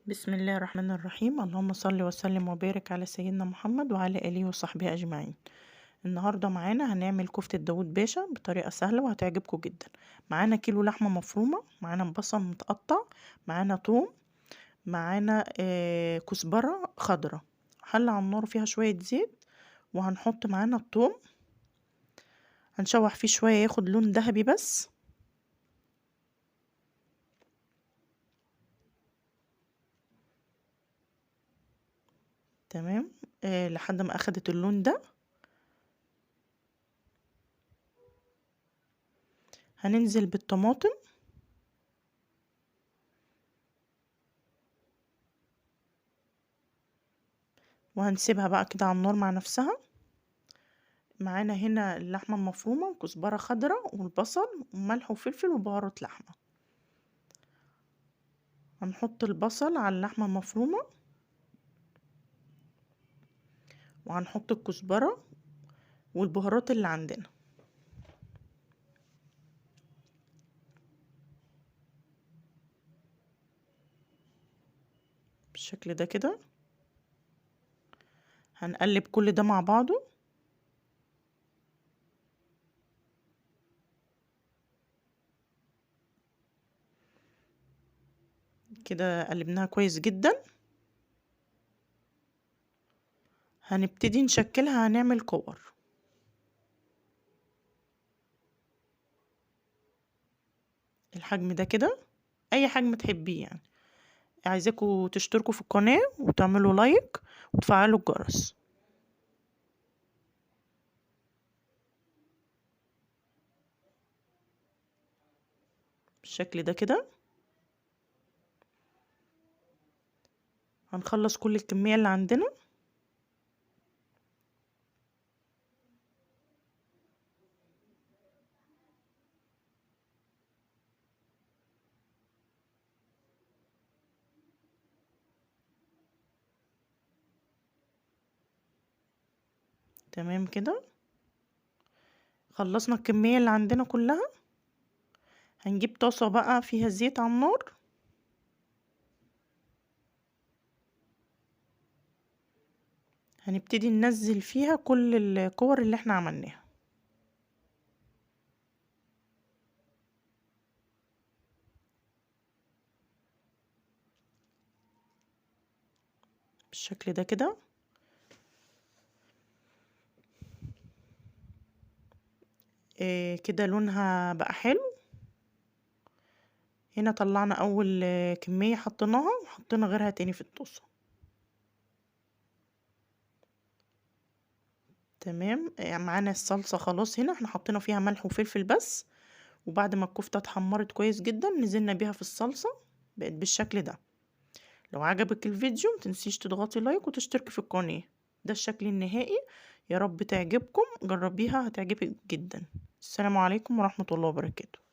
بسم الله الرحمن الرحيم. اللهم صل وسلم وبارك على سيدنا محمد وعلى آله وصحبه أجمعين. النهاردة معانا هنعمل كفتة داوود باشا بطريقة سهلة وهتعجبكم جدا. معانا كيلو لحمة مفرومة، معانا بصل متقطع، معانا توم، معانا كزبرة خضرة. حلة على النار فيها شوية زيت، وهنحط معانا التوم، هنشوح فيه شوية ياخد لون ذهبي بس. تمام، لحد ما اخدت اللون ده. هننزل بالطماطم، وهنسيبها بقى كده على النار مع نفسها. معانا هنا اللحمة المفرومة وكزبرة خضراء والبصل وملح وفلفل وبهارات لحمة. هنحط البصل على اللحمة المفرومة، وهنحط الكزبرة والبهارات اللي عندنا. بالشكل ده كده. هنقلب كل ده مع بعضه. كده قلبناها كويس جدا. هنبتدي نشكلها، هنعمل كور. الحجم ده كده، اي حجم تحبيه يعني. عايزاكم تشتركوا في القناة وتعملوا لايك وتفعلوا الجرس. بالشكل ده كده هنخلص كل الكمية اللي عندنا. تمام كده خلصنا الكمية اللي عندنا كلها. هنجيب طاسة بقى فيها زيت على النار، هنبتدي ننزل فيها كل الكور اللي احنا عملناها. بالشكل ده كده. كده لونها بقى حلو. هنا طلعنا اول كمية حطيناها، وحطينا غيرها تاني في الطاسة. تمام، معانا الصلصة خلاص. هنا احنا حطينا فيها ملح وفلفل بس، وبعد ما الكفتة اتحمرت كويس جدا نزلنا بيها في الصلصة، بقت بالشكل ده. لو عجبك الفيديو متنسيش تضغطي لايك وتشتركي في القناة. ده الشكل النهائي، يا رب تعجبكم، جربيها هتعجبك جدا. السلام عليكم ورحمة الله وبركاته.